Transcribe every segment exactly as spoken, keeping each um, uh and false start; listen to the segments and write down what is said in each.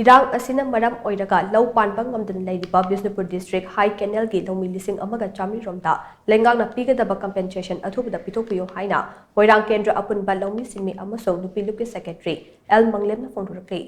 ꯏꯔꯥꯡ ꯑꯁꯤꯅ ꯃꯔꯝ ꯑꯣꯏꯔꯒ ꯂꯧ ꯄꯥꯟꯕ ꯉꯝꯗꯅ ꯂꯩꯔꯤꯕ ꯕꯤꯁꯅꯨꯄꯨꯔ ꯗꯤꯁꯇ꯭ꯔꯤꯛ ꯍꯥꯏ ꯀꯦꯅꯦꯜꯒꯤ ꯂꯧꯃꯤ ꯂꯤꯁꯤꯡ ꯑꯃꯒ ꯆꯥꯃꯔꯤ ꯔꯣꯝꯗ ꯂꯩꯉꯥꯛꯅ ꯄꯤꯒꯗꯕ ꯀꯝꯄꯦꯟꯁꯦꯁꯟ ꯑꯊꯨꯕꯗ ꯄꯤꯊꯣꯛꯄꯤꯌꯨ ꯍꯥꯏꯅ ꯃꯣꯏꯔꯥꯡ ꯀꯦꯟꯗ꯭ꯔ ꯑꯄꯨꯟꯕ ꯂꯧꯃꯤ ꯁꯤꯟꯃꯤ ꯑꯃꯁꯨꯡ ꯅꯨꯄꯤ ꯂꯨꯞꯀꯤ ꯁꯦꯀ꯭ꯔꯦꯇꯔꯤ ꯑꯦꯜ ꯃꯪꯂꯦꯝꯅ ꯐꯣꯡꯗꯣꯔꯛꯂꯤ꯫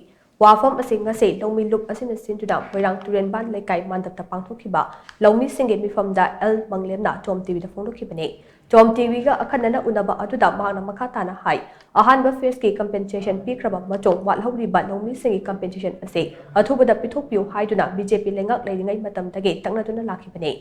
ꯋꯥꯐꯝ ꯑꯁꯤ ꯉꯁꯤ ꯂꯧꯃꯤ ꯂꯨꯞ ꯑꯁꯤꯅ ꯁꯤꯟꯗꯨꯅ ꯃꯣꯏꯔꯥꯡ ꯇꯨꯔꯦꯟꯕꯥꯟ ꯂꯩꯀꯥꯏ ꯃꯥꯟꯗꯞꯇ ꯄꯥꯡꯊꯣꯛꯈꯤꯕ ꯂꯧꯃꯤꯁꯤꯡꯒꯤ ꯃꯤꯐꯝꯗ ꯑꯦꯜ ꯃꯪꯂꯦꯝꯅ ꯇꯣꯝ ꯇꯤꯚꯤꯗ ꯐꯣꯡꯗꯣꯛꯈꯤꯕꯅꯤ꯫ ꯇꯣꯝ ꯇꯤꯚꯤꯒ ꯑꯈꯟꯅꯅ ꯎꯅꯕ ꯑꯗꯨꯗ ꯃꯍꯥꯛꯅ ꯃꯈꯥ ꯇꯥꯅ ꯍꯥꯏ, ꯑꯍꯥꯟꯕ ꯐꯦꯁꯀꯤ ꯀꯝꯄꯦꯟꯁꯦꯁꯟ ꯄꯤꯈ꯭ꯔꯕ ꯃꯇꯨꯡ ꯋꯥꯠꯍꯧꯔꯤꯕ ꯂꯧꯃꯤꯁꯤꯡꯒꯤ ꯀꯝꯄꯦꯟꯁꯦꯁꯟ ꯑꯁꯤ ꯑꯊꯨꯕꯗ ꯄꯤꯊꯣꯛꯄꯤꯌꯨ ꯍꯥꯏꯗꯨꯅ ꯕꯤ ꯖꯦ ꯄꯤ ꯂꯩꯉꯥꯛ ꯂꯩꯔꯤꯉꯩ ꯃꯇꯝꯗꯒꯤ ꯇꯛꯅꯗꯨꯅ ꯂꯥꯛꯈꯤꯕꯅꯤ꯫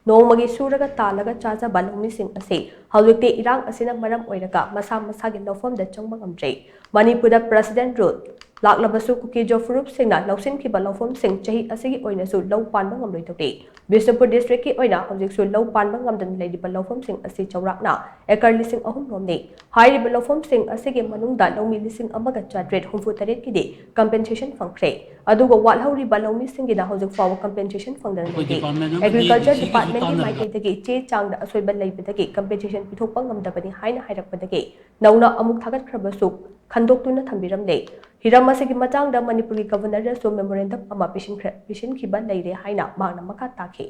ꯅꯣꯡꯃꯒꯤ ꯁꯨꯔꯒ ꯇꯥꯜꯂꯒ ꯆꯥꯖꯕ ꯂꯧꯃꯤꯁꯤꯡ ꯑꯁꯤ ꯍꯧꯖꯤꯛꯇꯤ ꯏꯔꯥꯡ ꯑꯁꯤꯅ ꯃꯔꯝ ꯑꯣꯏꯔꯒ ꯃꯁꯥ ꯃꯁꯥꯒꯤ ꯂꯧꯐꯝꯗ ꯆꯪꯕ ꯉꯝꯗ꯭ꯔꯦ꯫ ꯃꯅꯤꯄꯨꯔꯗ ꯄ꯭ꯔꯦꯁꯤꯗꯦꯟ ꯔꯨꯜ ꯂꯥꯛꯂꯕꯁꯨ ꯀꯨꯀꯤꯖꯣ ꯐꯨꯔꯨꯞꯁꯤꯡꯅ ꯂꯧꯁꯤꯟꯈꯤꯕ ꯂꯧꯐꯝꯁꯤꯡ ꯆꯍꯤ ꯑꯁꯤꯒꯤ ꯑꯣꯏꯅꯁꯨ ꯂꯧ ꯄꯥꯟꯕ ꯉꯝꯂꯣꯏꯗꯧꯔꯤ꯫ ꯕꯤꯁꯅꯨꯄꯨꯔ ꯗꯤꯁꯇ꯭ꯔꯤꯛꯀꯤ ꯑꯣꯏꯅ ꯍꯧꯖꯤꯛꯁꯨ ꯂꯧ ꯄꯥꯟꯕ ꯉꯝꯗꯅ ꯂꯩꯔꯤꯕ ꯂꯧꯐꯝꯁꯤꯡ ꯑꯁꯤ ꯆꯥꯎꯔꯥꯛꯅ ꯑꯦꯀꯔ ꯂꯤꯁꯤꯡ ꯑꯍꯨꯝ ꯔꯣꯝꯅꯤ꯫ ꯍꯥꯏꯔꯤꯕ ꯂꯧꯐꯝꯁꯤꯡ ꯑꯁꯤꯒꯤ ꯃꯅꯨꯡꯗ ꯂꯧꯃꯤ ꯂꯤꯁꯤꯡ ꯑꯃꯒ ꯆꯥꯇ꯭ꯔꯦꯠ ꯍꯨꯝꯐꯨ ꯇꯔꯦꯠꯀꯤꯗꯤ ꯀꯝꯄꯦꯟꯁꯦꯁꯟ ꯐꯪꯈ꯭ꯔꯦ꯫ ꯑꯗꯨꯒ ꯋꯥꯠꯍꯧꯔꯤꯕ ꯂꯧꯃꯤꯁꯤꯡꯒꯤꯅ ꯍꯧꯖꯤꯛ ꯐꯥꯎꯕ ꯀꯝꯄꯦꯟꯁꯦꯁꯟ ꯐꯪꯗꯅ ꯑꯩꯈꯣꯏ ꯂꯩꯔꯤ꯫ ꯗꯤꯄꯥꯔꯠꯃꯦꯟ ꯑꯃꯗꯤ ꯑꯦꯒ꯭ꯔꯤꯀꯜꯆꯔ ꯗꯤ ꯁꯤꯒꯤꯁꯨ ꯗꯤꯄꯥꯔꯠꯃꯦꯟꯒꯤ ꯇꯥꯟꯅꯔꯒ ꯃꯥꯏꯀꯩꯗꯒꯤ ꯆꯦ ꯆꯥꯡꯗ ꯑꯁꯣꯏꯕ ꯂꯩꯕꯗꯒꯤ ꯀꯝꯄꯦꯟꯁꯦꯁꯟ ꯄꯤꯊꯣꯛꯄ ꯉꯝꯗꯕꯅꯤ ꯍꯥꯏꯅ ꯍꯥꯏꯔꯛꯄꯗꯒꯤ ꯅꯧꯅ ꯑꯃꯨꯛ ꯊꯥꯒꯠꯈ꯭ꯔꯕꯁꯨ ꯈꯟꯗꯣꯛꯇꯨꯅ ꯊꯝꯕꯤꯔꯝꯂꯦ꯫ ꯍꯤꯔꯝ ꯑꯁꯤꯒꯤ ꯃꯇꯥꯡꯗ ꯃꯅꯤꯄꯨꯔꯒꯤ ꯒꯚꯔꯅꯔꯗꯁꯨ ꯃꯦꯃꯣꯔꯦꯟꯗꯝ ꯑꯃ ꯄꯤꯁꯤꯟꯈ꯭ꯔꯦ-, ꯄꯤꯁꯤꯟꯈꯤꯕ ꯂꯩꯔꯦ ꯍꯥꯏꯅ ꯃꯍꯥꯛꯅ ꯃꯈꯥ ꯇꯥꯈꯤ꯫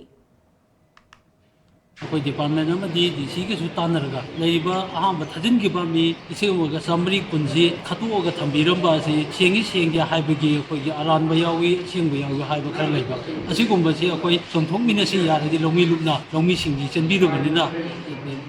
ꯑꯩꯈꯣꯏ ꯗꯤꯄꯥꯔꯠꯃꯦꯟ ꯑꯃꯗꯤ ꯗꯤ ꯁꯤꯒꯁꯨ ꯇꯥꯟꯅꯔꯒ ꯂꯩꯔꯤꯕ ꯑꯍꯥꯟꯕ ꯊꯥꯖꯤꯟꯈꯤꯕ ꯃꯤ ꯂꯤꯁꯤꯡ ꯑꯃꯒ ꯆꯥꯃꯔꯤ ꯀꯨꯟꯁꯤ ꯈꯠꯇꯣꯛꯑꯒ ꯊꯝꯕꯤꯔꯝꯕ ꯑꯁꯤ ꯁꯦꯡꯉꯤ ꯁꯦꯡꯗꯦ ꯍꯥꯏꯕꯒꯤ ꯑꯩꯈꯣꯏꯒꯤ ꯑꯔꯥꯟꯕ ꯌꯥꯎꯏ, ꯑꯁꯦꯡꯕ ꯌꯥꯎꯏ ꯍꯥꯏꯕ ꯈꯔ ꯂꯩꯕ꯫ ꯑꯁꯤꯒꯨꯝꯕꯁꯤ ꯑꯩꯈꯣꯏ ꯆꯨꯝꯊꯣꯛꯃꯤꯟꯅꯁꯤ ꯌꯥꯔꯗꯤ ꯂꯧꯃꯤ ꯂꯨꯞꯅ ꯂꯧꯃꯤꯁꯤꯡꯒꯤ ꯆꯦꯟꯕꯤꯔꯕꯅꯤꯅ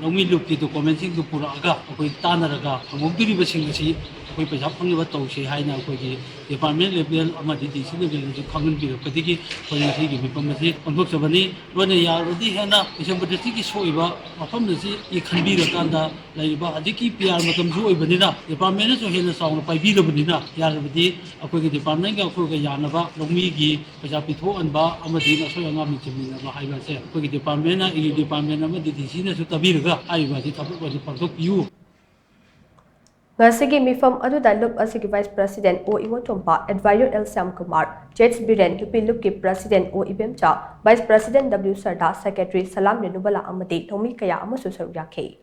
ꯂꯧꯃꯤ ꯂꯨꯞꯀꯤ ꯗꯣꯀꯨꯃꯦꯟꯁꯤꯡꯗꯨ ꯄꯨꯔꯛꯑꯒ ꯑꯩꯈꯣꯏ ꯇꯥꯟꯅꯔꯒ ꯐꯪꯍꯧꯗꯣꯔꯤꯕꯁꯤꯡ ꯑꯁꯤ ꯑꯩꯈꯣꯏ ꯄꯩꯁꯥ ꯐꯪꯅꯕ ꯇꯧꯁꯤ ꯍꯥꯏꯅ ꯑꯩꯈꯣꯏꯒꯤ ꯗꯤꯄꯥꯔꯠꯃꯦꯟ ꯂꯦꯚꯦꯜ ꯑꯃꯗꯤ ꯗꯤ ꯁꯤ ꯂꯦꯚꯦꯜꯗꯁꯨ ꯈꯪꯍꯟꯕꯤꯔꯛꯄꯗꯒꯤ ꯑꯩꯈꯣꯏ ꯉꯁꯤꯒꯤ ꯃꯤꯐꯝ ꯑꯁꯤ ꯄꯥꯡꯊꯣꯛꯆꯕꯅꯤ꯫ ꯂꯣꯏꯅ ꯌꯥꯔꯕꯗꯤ ꯍꯦꯟꯅ ꯗꯤꯁꯦꯝꯕꯔ ꯗꯤꯁꯇ꯭ꯔꯤꯛꯀꯤ ꯁꯣꯛꯏꯕ ꯃꯐꯝ ꯑꯁꯤ ꯈꯟꯕꯤꯔꯀꯥꯟꯗ ꯂꯩꯔꯤꯕ ꯍꯧꯖꯤꯛꯀꯤ ꯄꯤ ꯑꯥꯔ ꯃꯇꯝꯁꯨ ꯑꯣꯏꯕꯅꯤꯅ ꯗꯤꯄꯥꯔꯠꯃꯦꯟꯅꯁꯨ ꯍꯦꯟꯅ ꯆꯥꯎꯅ ꯄꯥꯏꯕꯤꯔꯕꯅꯤꯅ ꯌꯥꯔꯕꯗꯤ ꯑꯩꯈꯣꯏꯒꯤ ꯗꯤꯄꯥꯔꯠꯃꯦꯟꯒ ꯑꯩꯈꯣꯏꯒ ꯌꯥꯅꯕ ꯂꯧꯃꯤꯒꯤ ꯄꯩꯁꯥ ꯄꯤꯊꯣꯛꯍꯟꯕ ꯑꯃꯗꯤ ꯑꯁꯣꯏ ꯑꯉꯥꯝ ꯌꯦꯡꯁꯤꯟꯃꯤꯟꯅꯕ ꯍꯥꯏꯕ ꯑꯁꯦ ꯑꯩꯈꯣꯏꯒꯤ ꯗꯤꯄꯥꯔꯠꯃꯦꯟꯅ, ꯑꯦꯒ꯭ꯔꯤ ꯗꯤꯄꯥꯔꯠꯃꯦꯟ ꯑꯃꯗꯤ ꯗꯤ ꯁꯤꯅꯁꯨ ꯇꯥꯕꯤꯔꯒ ꯍꯥꯏꯔꯤꯕ ꯑꯁꯤ ꯊꯕꯛ ꯑꯣꯏꯅ ꯄꯥꯡꯊꯣꯛꯄꯤꯌꯨ꯫ ꯉꯁꯤꯒꯤ ꯃꯤꯐꯝ ꯑꯗꯨꯗ ꯂꯨꯞ ꯑꯁꯤꯒꯤ ꯚꯥꯏꯁ ꯄ꯭ꯔꯁꯤꯗꯦꯟ ꯑꯣ ꯏꯉꯣꯇꯣꯝꯕ, ꯑꯦꯗꯚꯥꯏꯖꯔ ꯑꯦꯜ ꯁ꯭ꯌꯥꯝꯀꯨꯃꯥꯔ, ꯖꯦꯠꯁ ꯕꯤꯔꯦꯟ, ꯅꯨꯄꯤ ꯂꯨꯞꯀꯤ ꯄ꯭ꯔꯁꯤꯗꯦꯟ ꯑꯣ ꯏꯕꯦꯝꯆꯥ, ꯚꯥꯏꯁ ꯄ꯭ꯔꯁꯤꯗꯦꯟ ꯗꯕ꯭ꯂꯤꯎ ꯁꯔꯗꯥ, ꯁꯦꯀ꯭ꯔꯦꯇꯔꯤ ꯁꯂꯥꯝ ꯔꯦꯅꯨꯕꯂꯥ ꯑꯃꯗꯤ ꯂꯧꯃꯤ ꯀꯌꯥ ꯑꯃꯁꯨ ꯁꯔꯨꯛ ꯌꯥꯈꯤ꯫